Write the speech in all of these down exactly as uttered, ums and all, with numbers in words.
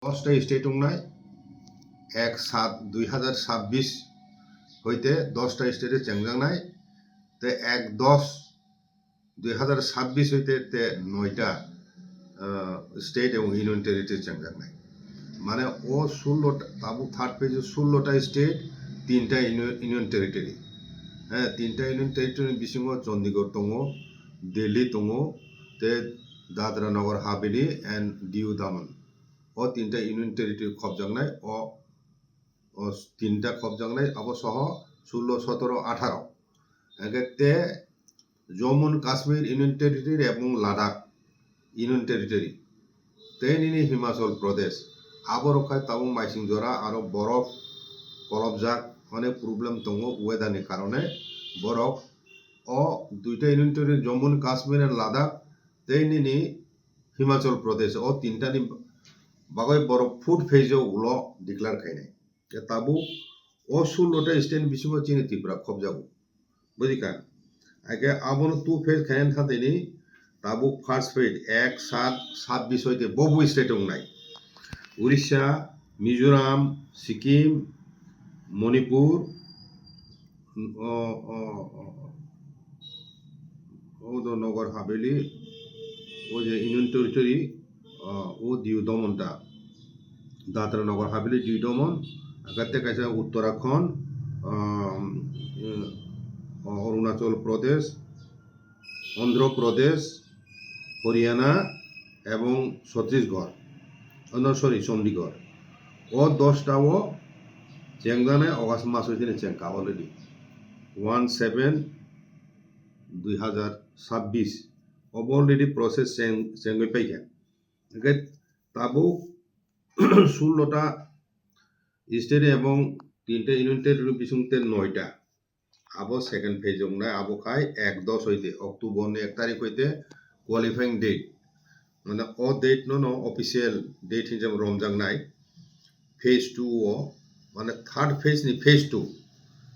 dosta state wngnai, ek sat dui hazar sabbish hoite dosta state o chengjaknai, te ek dos dui hazar sabbish hoite te noita, ah, state ebong union territory chengjaknai. Mane o sullo ta, tabuk third phase o sullo ta state, tinta union, union territory. He, tinta union territory ni bisingo Chandigarh tongo, Delhi tongo, te Dadra Nagar Haveli and Diu Daman. O tinta union territory khopjaknai, o, o tinta khopjaknai, abo soho sullo, sotoro, atharo. Hingke te Jammu and Kashmir Union Territory ebong Ladakh Union Territory, tei nini Himachal Pradesh, aborok khai tabuk maising jora aro borof kolopjak, onek problem tongo weather ni karone. Borok o duita Union Territory, Jammu and Kashmir and Ladakh tei nini Himachal Pradesh, o tintani bagwi borok fourth phase o ulo declare khainai. Khe tabuk o sullo ta state ni bisingo chini Tripura khopjago. Bujikha? Hake abono two phase khaina thani tabuk first phase ek sat sabbish hoite bobo state wngnai. Orissa, Mizoram, Sikkim, Manipur, o, o, o, o do Nagar Haveli, o je Union Territory, o, o Diu Daman ta. Dadra Nagar Haveli, Diu Daman, hake te kaisa Uttarakhand, um, eh, Arunachal Pradesh, Andhra Pradesh, Haryana ebong Chhattisgarh, oh, no, sorry, Chandigarh. O dosta o chengjaknai August mas hoiteni chengkha already. One seven dui hazar sabbish. Obo already process cheng, chengwi paikha. Hingke tabuk sullo ta state ebong tinta union territory bising te noita. Abo second phase wngnai, abo khai ek dos hoite, October ni ek tarik hoite qualifying date. Mane o date no, no official date hinjab romjaknai phase two o, mane third phase ni phase two.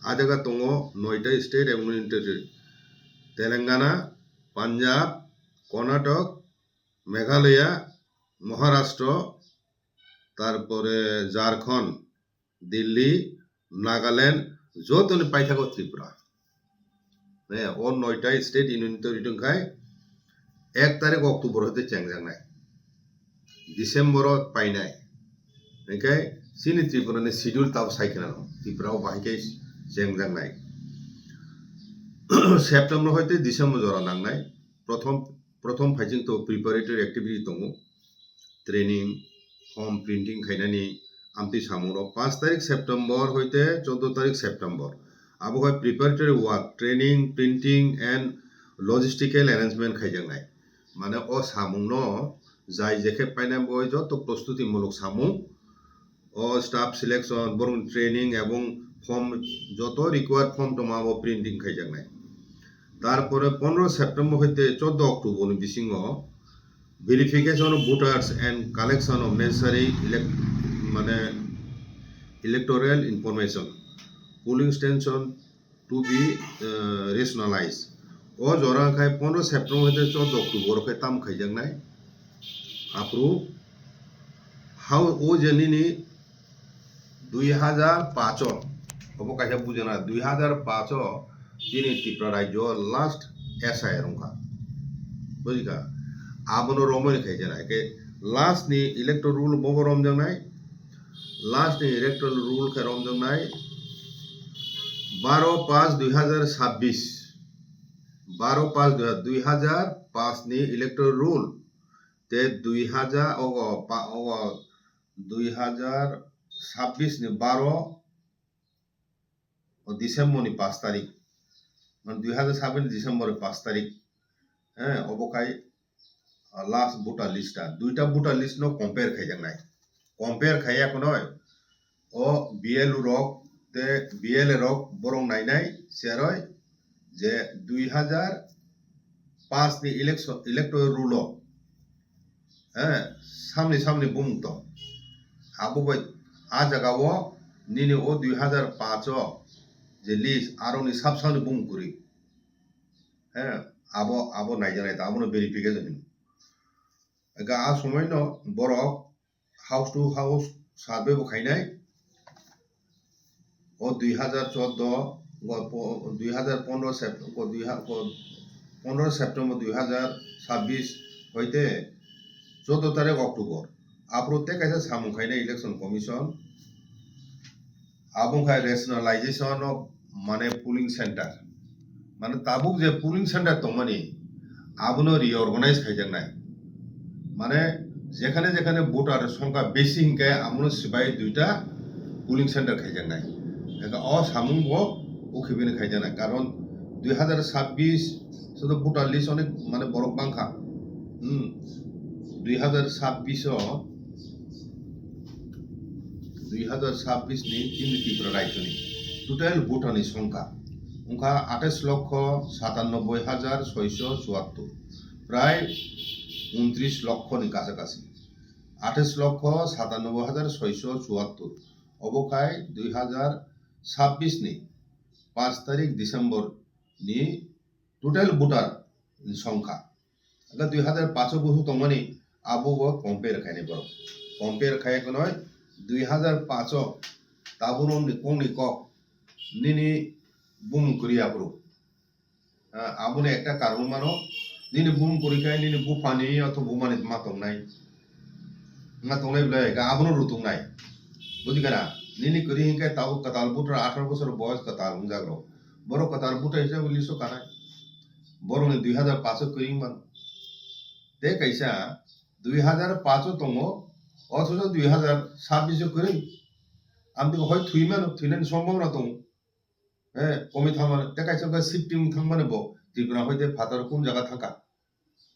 A jaga tongo noita state ebong union territory. Telangana, Punjab, Karnataka, Meghalaya, Maharashtra, tarpore Jharkhand, Delhi, Nagaland, jotoni paithago Tripura. Ne, o noita state union territory khai ek tarik October hoite chengjaknai. December o painai. Hingke chini Tripura ni schedule tabo sai kheno, Tripura o bahai khe chengjaknai. September hoite December jora nangnai. Prothom, prothom phaijing to preparatory activity tongo. Training, form printing khainani amtwi samung rok panch tarik September hoite choudo tarik September. Abo hai preparatory work, training, printing and logistical arrangement khaijaknai. Mane o samung no jai jekhe paina bo joto prostuti muluk samung, o staff selection, borok training ebong form joto required form tongma abo printing khaijaknai. Tarpore pondro September hoite choudo October ni bisingo verification of voters and collection of necessary elect, mane electoral information, polling station to be, uh, rationalized. O jora khai pondro September hoite choudo October khai tam khaijaknai. Aphuru hao o je nini dui hazar panch o, obo kaisa bujana, dui hazar panch o chini Tripura rajyo last S I R wngkha. Bujikha? Abono romani khaijana. Ke last ni electoral roll bobo romjaknai. Last ni electoral roll khe romjaknai baro panch dui hazar sabbish. Baro panch dui hazar panch ni electoral roll. Te dui hazar, ogo, pa, ogo, dui hazar sabbish ni baro, o December ni panch tarik. Mane dui hazar sabbish ni December ni panch tarik. He, obo khai, ah, last voter list ta. Duita voter list no compare khaijaknai. Compare khaiya khonoi. O B L O rok te B L A rok borok nainai cheroi je dui hazar panch ni election, electoral roll o, eh, samni samni bumung tong. Abo bai a jaga o nini o dui hazar panch o je list, aroni sab samni bumung kwrwi. Eh, abo, abo naijak nai ta, abono verification hino. Ga a somoi no borok house to house survey bo khainai. O dui hazar chordo, o po-, dui hazar pondro Sept-, o dui ha-, o pondro September dui hazar sabbish hoite chordo tarik October. Aphuru tei kaisa samung khainai Election Commission. Abo wngkha rationalization of, mane, polling center. Mane, tabuk je polling center tongmani, abono reorganize khaijaknai. Mane, jekhane jekhane voter songkha besi hinkhe, abono sibai duita polling center khaijaknai. Eka o samung bo ukhibini khaijaknai. Karon dui hazar sabbish soto voter list onek, mane, borok bangkha. Hmm. Dui hazar sabbish o, dui hazar sabbish ni chini Tripura rajyoni total voter ni songkha wngkha atais lokho satanoboi hajar soiso chuattor, prai untris lokho ni kasa kasi. Atais lokho satanoboi hajar soiso chuattor. Obo khai dui hazar sabbish ni panch tarik December ni total voter ni songkha. Aka dui hazar paanch o busu tongmani abo bo compare khainai borok. Compare khai khwnoi dui hazar paanch o tabuk romni kokni kok nini bumung kwrwi aphuru. Ah, aboni ekta karon mano, nini bumung kwrwi khai nini buphani othoba bumani ma tongnai. Ma tongnai bwlai, ga abono rutungnai. Buji kana? Nini kwrwi hinkhe tabuk kwtal voter atharo bosor boyos kwtal wngjak rok. Borok kwtal voter hisabe list o kanai. Borokni dui hazar paanch o kwrwi mano. Tei kaisa dui hazar paanch o tongo, othocho dui hazar sabbish o kwrwi. Amtwi hoi thwi mano, thwinani sombhabona tongo. Eh, komwi thangmani, tei kaisa wngkha shifting thangmani bo Tripura hoite phatar kum jaga thangkha.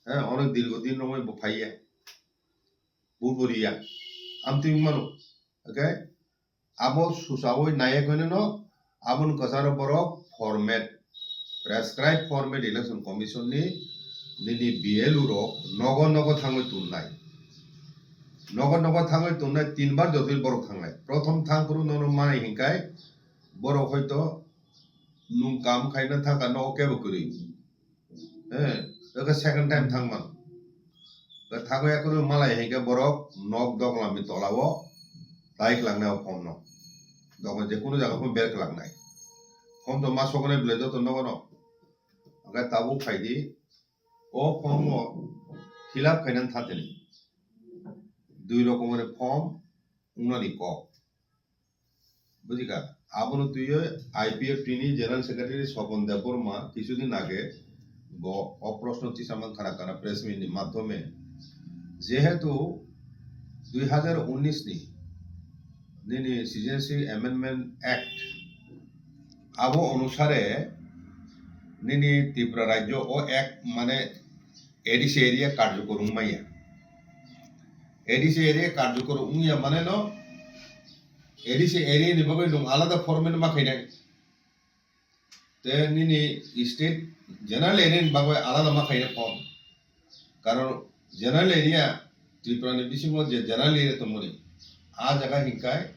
Eh, onek dirgo din romwi bo phaiya. Bo bo riya. Amtwi wngmano. Okay? Abo susawi naiya koineno, aboni kwcharo borok format, prescribed format Election Commission ni nini B L O rok nogo nogo thangwi tunnai. Nogo nogo thangwi tunnai, tinbar jotoi borok thangnai. Prothom thangphuru nono manai hinkai, borok hoito nwng kam khaina thangkha nogo kebo kwrwi. Eh, eke second time thangman. Ke thangwi akhoro malai hinkhe borok nok doglamni tolao tai klangnai o form no. Dogla je kunu jaga phano ber klangnai. Form to ma soknai belai joto nogo no. Hingke tabuk phaidi, o form o fill up khainani thathani. Dui rokomni form wngnani kok. Bujikha, abono twiwi I P F T ni General Secretary Sopon Debbarma kisudin age bo o proshno tisamang khana khana press meet ni madhyome, jehetu dui hazar unnish ni nini Citizenship Amendment Act abo onusare nini Tripura rajyo o Act mane A D C area karjokor wngmaya. A D C area karjokor wngya mane no A D C area ni bagwi nwng alada format ma khainai. Te nini state general area ni bagwi alada ma khainai form. Karon general area, Tripura ni bisingo je general area tongmani, a jaga hinkai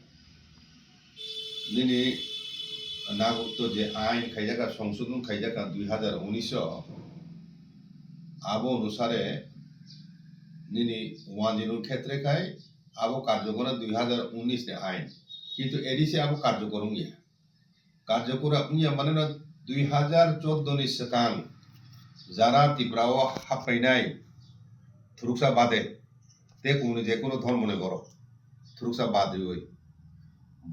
nini nagorotto je ain khaijaka, songsodhon khaijaka dui hazar unis o, abo onusare nini one zero khetre khai abo karjokor dui hazar unis ni ain, kintu A D C abo karjokor wngya. Karjokor wngya mane no dui hazar chordo ni swkang jara Tripura o haphainai phuruksa bade, te kumuni je kunu dhormo ni borok phuruksa bad riwi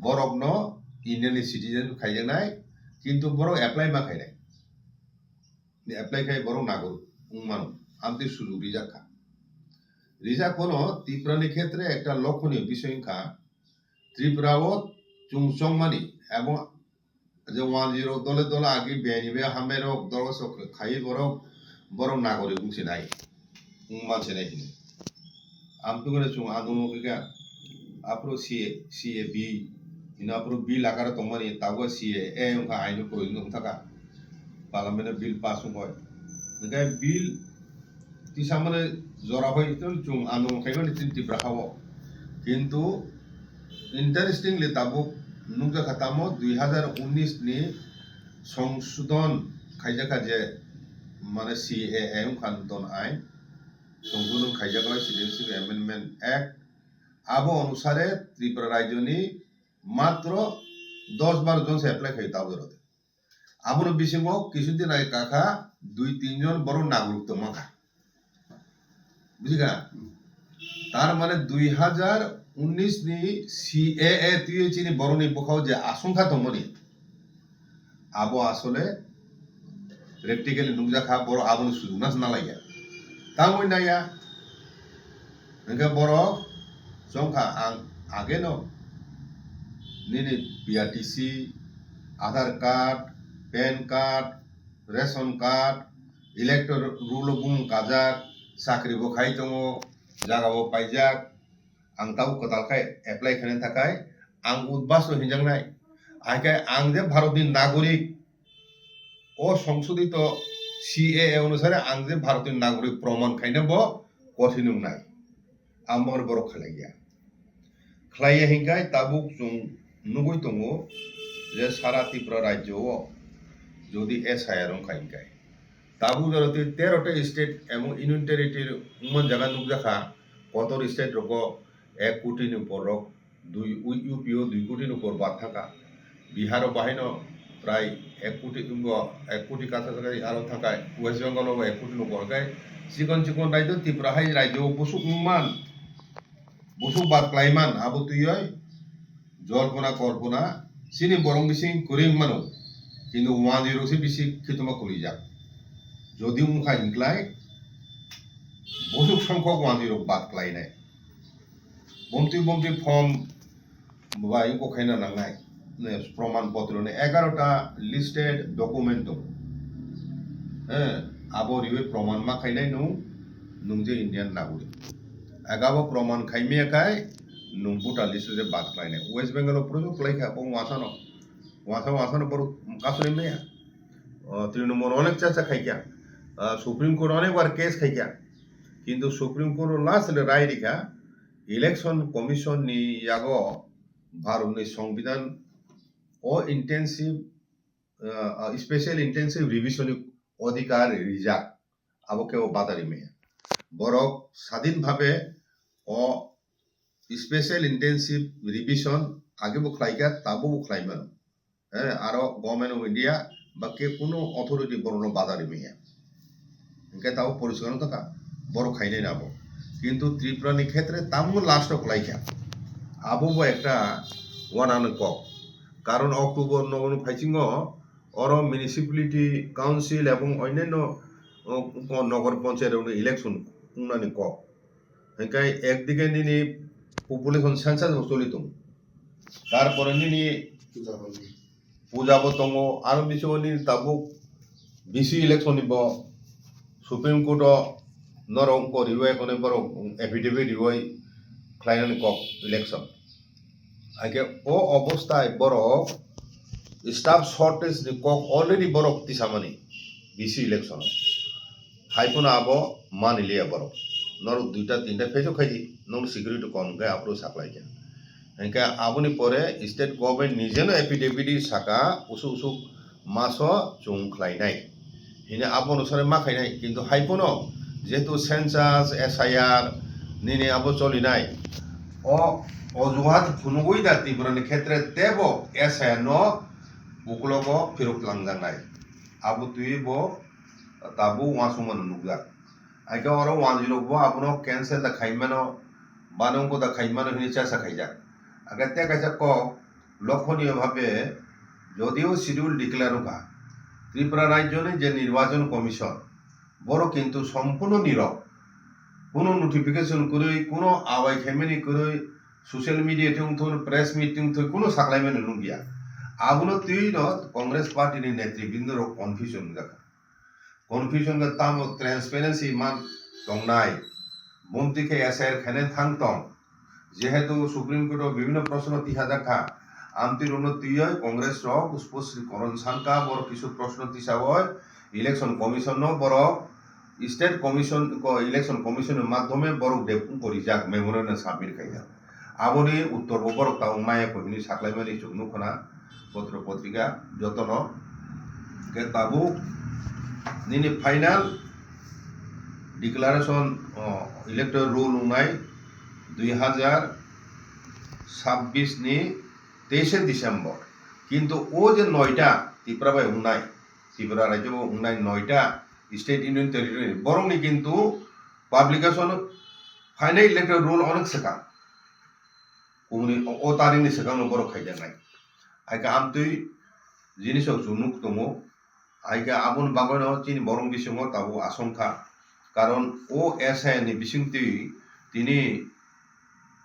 borok no India ni citizen khaijaknai, kintu borok apply ma khainai. Ni apply khai borok nagorok wngmano, amtwi sujuk rijak kha. Rijak phano Tripura ni khetre ekta lokhoni bisoi wngkha, Tripura o chwng chongmani abo je one zero dole dole agi beni be hambai rok dol sok khai borok, borok nagori wng sinai, wng man sinai hini. Amtwkhe chwng andolon khe aphuru C A, C A B hino aphuru bill akaro tongmani tabuk C A A wngkha aino proyojon wngthaka. Parliament o bill pass wngkha. Hingkhe bill tisamani jora bai chwng andolon khaimani chini Tripura ha o. Kintu interestingly tabuk nukjakha tamo dui hazar unis ni songsodhon khaijakha je mane C A A wngkha nutun ain. Songsodhon khaijakha Citizenship Amendment Act. Abo onusare Tripura rajyoni matro dos baro jon se apply khaio tabuk jora. Abono bisingo kisu din age kakha dui tin jon borok nagorik tongma kha. Bujikha? Tar mane dui hajar unis ni C A A twiwi chini borokni bwkhao je asongkha tongmani, abo asole practically nukjakha, borok abono sujukna se nalaiya. Tamoni naiya, hwnkhe borok chongkha ang ageno nini P R T C, Aadhaar card, pan card, ration card, electoral roll o bumung kajak, chakri bo khai tongo, jaga bo paijak, ang tabuk kwtal khai apply khaina thakai ang udbaso hinjaknai. Hai khe ang je Bharatni nagorik, o songsodito C A A onusare ang je Bharatni nagorik proman khaina bo kothin wngnai. Amo borok khlaiya. Khlaiya hinkai tabuk chwng nugwi tongo je sara Tripura rajyo o jodi S I R wngkha hinkai. Tabuk jora twi tero ta state emon union territory wngman jaga nukjakha, kotor state rogo ek koti ni upor rok dui, U P o dui koti ni upor bad thangkha. Bihar o bahaino prai ek koti wngkha, ek koti kacha kacha aro thangkha, West Bengal o bo ek koti ni upor khe chikon chikon rajyo Tripura hai rajyo o busuk wngman, busuk bad klaiman abo twiwi Jalpuna Kalpuna chini borok bising kwrwi wngmano, kintu wanjwi rok se bisi khituma kwlwijak. Jodi wngkha hinklai bosok songkhok wanjwi rok bad klainai. Bomtwi bomtwi form bai wngkok khaina nangnai. Ne, proman potro ni egarota listed document tongo. Eh, abo riwi proman ma khainai nung, nung je Indian nagorik. Agabo proman khaimaya khai, nung voter list o je bad khlainai. West Bengal o projo khlaikha, bo wasano. Wasa, wasano borok kasuri maya. O, Trinamool onek chacha khaikha. Ah, Supreme Court onek bar case khaikha. Kintu Supreme Court o last le rai rikha, Election Commission ni yago Bharat ni Songbidan o intensive, ah, special intensive revision ni odhikar rijak. Abo khe o badari maya. Borok sadin bhabe o special intensive revision age bo khlaikha, tabo bo khlai mano. Eh, aro Government of India ba ke kuno authority borokno badari maya. Hingke tabo poriskar wngkha borok khainai nabo. Kintu Tripura ni khetre tamo last o khlaikha. Abo bo ekta wanani kok. Karon October nogo phaisingo oro municipality council ebong onyanno, o, nogor panchayat rokni election wngnani kok. Hingke ekdige nini population census bo choli tongo. Tarpore nini puja bo tongo, aro bisingo nini tabuk V C election ni bo Supreme Court o norok wngkha riwi, kono borok affidavit riwi khlainani kok election. Haikhe o obostai borok staff shortage ni kok already borok tisamani V C election o. Hai phano abo manliya borok. Norok duita tinta phejo khaidi, norok security kom khe aphuru saklaikha. Hinkhe aboni pore state government nijeno affidavit saka usuk usuk maso chwng khlainai. Hini abo onusare ma khainai, kintu hai phano jehetu census, S I R nini abo cholinai. O ojuhat phunugwi da Tripura ni khetre tebo S I R no ukulogo phirok twlangjaknai. Abo twiwi bo tabuk uansukmano nukjak. Haikhe oro wanjwi rok bo abono cancel da khaimano, banongko da khaimano hinwi chasa khaijak. Haikhe tei kaisa kok lokhoniyo bhabe jodio schedule declare wngkha, Tripura rajyoni je Nirbachon Commission, borok kintu sompurno nirok. Kuno notification kwrwi, kuno awai khaimani kwrwi, social media twi wngthun, press meet twi wngthun, kuno saklaimani nukya. Abono twi no Congress party ni netribindorok confusion wngjakha. Confusion khe tamo transparency man tongnai. Bumtwi khe S I R khainai thang tong. Jehetu Supreme Court o bibhinno proshno tisajakha, amtwi rokno twiwi Congress rok spostri koron sankha, borok kisu proshno tisawoi election commission no borok, state commission ko election commission ni madhyome borok de wngkha rijak memorandum submit khaijak. Aboni uttor bo borok tabuk maya koi hwnwi saklaimani chwng nukho na potro potrika jotono. Khe tabuk nini final declaration, o, electoral roll wngnai dui hajar sabbish ni teishe December. Kintu o je noita Tripura bai wngnai, Tripura rajyo bo wngnai noita state union territory, borokni kintu publication phainai electoral roll onek swkang. Kumuni o, o tarikni swkangno borok khaijaknai. Aika amtwi jinisrok chwng nuk tongo. Aika aboni bagwino chini borok bisingo tabuk asongkha. Karon o S I ni bisingtwi tini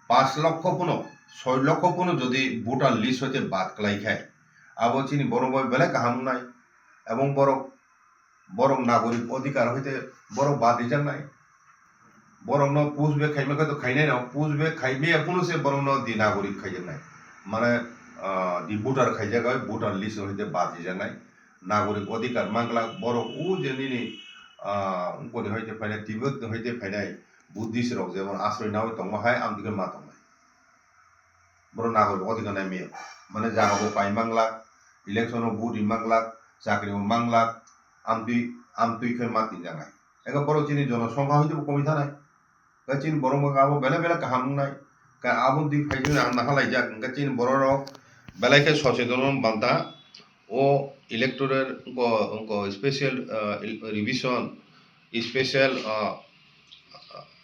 pash lokho phano, soi lokho phano jodi voter list hoite bad kwlai khai, abo chini borok bai belai kaham wngnai. Ebong borok, borok nagorik odhikar hoite borok bad rijaknai. Borokno push back khaima khe to khainai rok, push back khaimaya phano se borokno di nagorik khaijaknai. Mane, ah, di voter khaijak oi, voter list hoite bad rijaknai. Nagorik odhikar mangla borok o je nini, ah, ungkoni hoite phainai, Tibet hoite phainai Buddhist rok jemon asroi naui tongo hai amtwikhe ma tongnai. Borok nagorik odhikar nai maya. Mane jaga bo pai manglak, election o vote ri manglak, chakri bo manglak, amtwi, amtwi khe ma tinjaknai. Eka borok chini jonosongkha hoite bo komwi thanai. Ka chini borok bo abo belai belai kaham wngnai. Ka abo dik phai jani ang nahalaijak, hwnkhe chini borok rok belai khe socheton banta. O electoral ko, ko special, ah, revision, special, ah,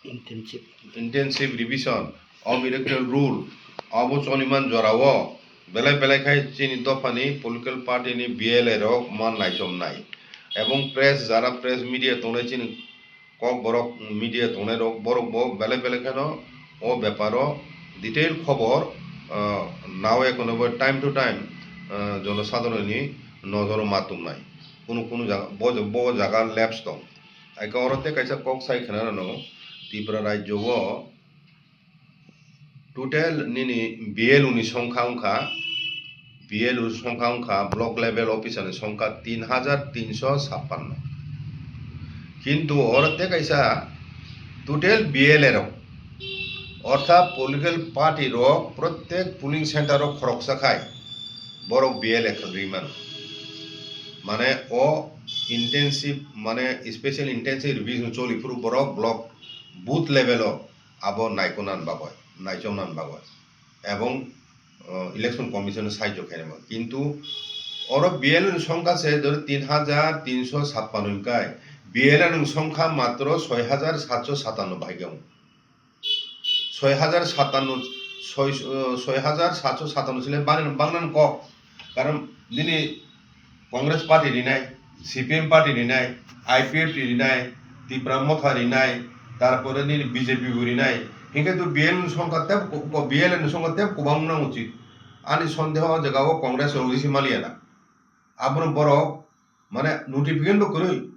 Intensive. Intensive revision of electoral rule abo choniman jorao belai belai khai chini dophani political party ni B L A rok ma naichomnai. Ebong press, jara press media tongnai chini kok borok media tongnai rok, borok bo belai belai kheno o beparo detail khobor, ah, nawi ekono bo time to time, ah, jono sadharoni nojoro ma tongnai. Kunu kunu jaga, bo, bo jaga lapse tong. Aika oro tei kaisa kok sai khna rwno, Tripura rajyo o total nini B L O ni songkha wngkha, B L O songkha wngkha, block level officer ni songkha tin hajar tinso sappanno. Kintu oro tei kaisa total B L A rok, orthat political party rok prottek polling center o khoroksa khai borok B L A khagwi mano. Mane o intensive, mane special intensive revision choli phuru borok block booth level o abo naikonani bagwi, naichomnani bagwi, ebong, uh, election commission no sahajyo khainai. Kintu oro B L A ni songkha se jodi tin hajar tinso sappanno hwnkhe, B L A ni songkha matro soi hajar satso satanno bahai khe wng. Soi hajar satanno, soi, uh, soi hajar satso satanno sile bangnan, bangnan kok. Karon nini Congress party rinai, C P M party rinai, I P F T rinai, Tipra Motha rinai, tarpore nini B J P bo rinai. Hinkhe to B L A ni songkha teb ko, ko B L A ni songkha teb kwbang wngna uchit. Ani sondeho o jaga o Congress rok risi maliya na. Abono borok mane notification bo kwrwi.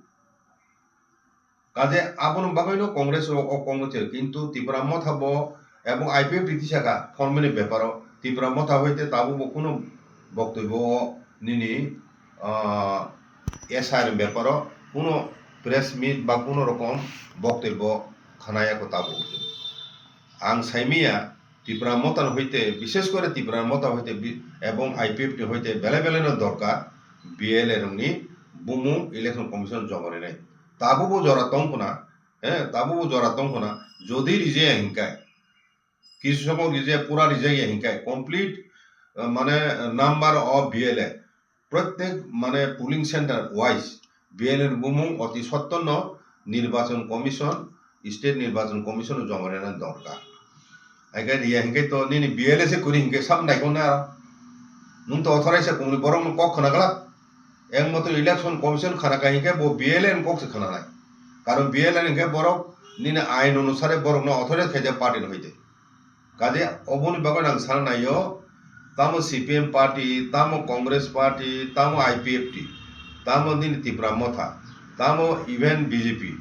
Kaje abono bagwino Congress rok o kok no chel, kintu Tipra Motha bo ebong I P F T tisaka formally beparo Tipra Motha hoite tabuk bo kuno boktobyo o nini, ah, S I R ni beparo kuno press meet ba kuno rokom boktobyo khanaya ko tabuk. Ang saimaya Tipra Motha hoite, bishes kore Tipra Motha hoite bi-, ebong I P F T hoite belai belai no dorkar B L A rokni bumung election commission joma rinai. Tabukbo jora tongkhna, eh, tabukbo jora tongkhna, jodi rijaya hinkai, kisu somok rijaya, pura rijaya hinkai, complete, eh, mane, eh, number of B L A, prottek mane polling center wise B L A ni bumung oti sottorno Nirbachon Commission, State Nirbachon Commission o joma rwna dorkar. Haikhe riya hinkhe to nini B L A se kwrwi hinkhe sab naikolnai aro. Nwng to authorized se kumni borokno kok khna glak. Ekmatro election commission khna kha hinkhe bo B L A ni kok se khna nai. Karon B L A ni hinkhe borok nini ain onusare borokno authorized khaijak party no hoite. Kaje oboni bagwi ang sana naio, tamo C P M party, tamo Congress party, tamo I P F T, tamo nini Tipra Motha, tamo even B J P,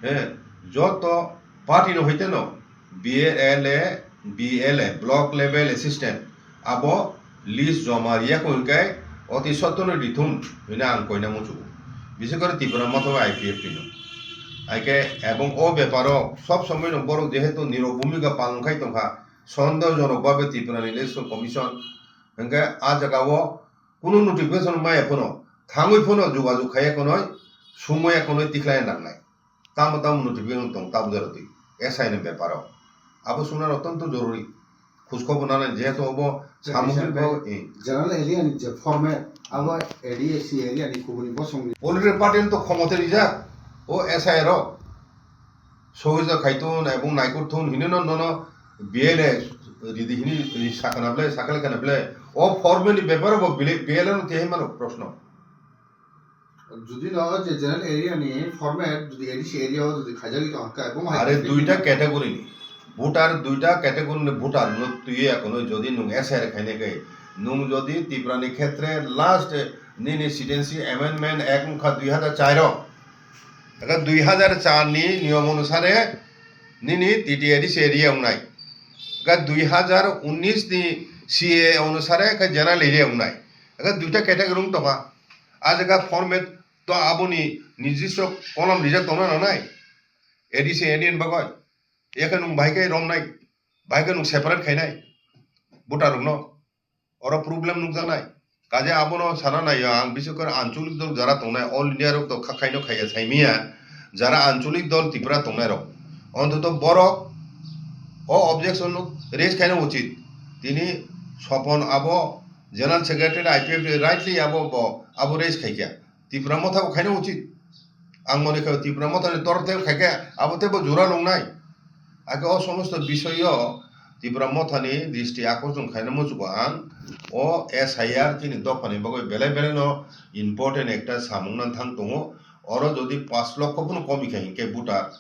he, joto party no hoite no, B L A, B L A, block level assistant, abo list joma riya ko hinkhe oti sottono rithum hwnwi ang koina muchugo. Bishes kore Tipra Motha bai I P F T no. Haikhe ebong o beparo sob somoi no borok jehetu nirok bhumika palon khai tongkha, sondehojonok bhabe Tripura ni Election Commission hinkhe a jaga o kunu notification maya phano thangwi phano jogajog khaiya khonoi sumaya khonoi tikhlaiya nangnai. Tamo tamo notification tong tamo jora twi S I ni beparo. Abo sungna ottonto jorori. Phusko bo nanai, jehetu obo samung bo, eh. General area ni je format, abo A D C area ni kubuni bosong ni. Political party ni to khomota rijak, o S I R o. Sohija khaitun, ebong naikurthun, hini no, no, no, B L A ridi hini, hini sakana ble, sakale kana ble. O format ni bepar bo bile, B L A no tei mano proshno. Jodi no je general area ni format jodi A D C area o jodi khaijagwi tong kha, bo hai. Are khaijagwi duita tong kha. Category ni voter, duita category ni voter no twiwi akono jodi nung S I R khainai kai, nung jodi Tripura ni khetre last nini Citizenship Amendment Act wngkha dui hazar char o, aka dui hazar char ni niyom onusare nini T T A D C area wngnai, aka dui hazar unnish ni C A A onusare khe general area wngnai, aka duita category wng tongkha. A jaga format to aboni nijiswa column rijak tongna nangnai, A D C, A D N bagwi. Yakhe nwng bahai khe romnai, bahai khe nwng separate khainai voter rokno. Oro problem nukjaknai. Kaje abono sana naiyo ang, bises kore ancholik dol jara tongnai, all India rok to kha-, khaino khaiya saimiya, jara ancholik dol Tripura tongnai rok. Ontoto borok o objection no raise khaina uchit. Tini Sopon abo General Secretary I P F T rightly abo bo abo raise khaikha. Tipra Motha bo khaina uchit. Ang mone kha Tipra Motha ni tor tei khaikha abo tei bo jura longnai. Ake o somosto bisoyo Tipra Motha ni dristi akorjon khaina muchugo ang. O S I R chini dopha ni bagwi belai belai no important ekta samung nang thang tongo. Oro jodi pash lokho phano komi kha hinkhe voter,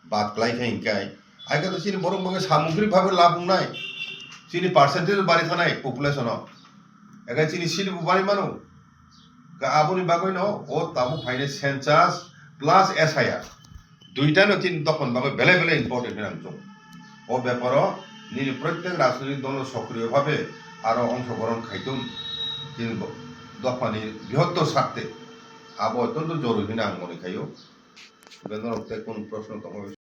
bad klai kha hinkhe, ai khe to chini borok bagwi samugrik bhabe lab wngnai, chini percentage bari thanai population o, eke chini seat bo bari mano, ke aboni bagwi no o tabuk phainai census plus S I R, duita no chini dophani bagwi belai belai important hinwi ang chuk. O beparo nini protek rajnitik dol no sokriyo bhabe aro ongshogoron khaitun chini bo-, dophani brihottor sarte abo ottonto joruri hinwi ang mone khaio. Belarok tei kunu proshno tongma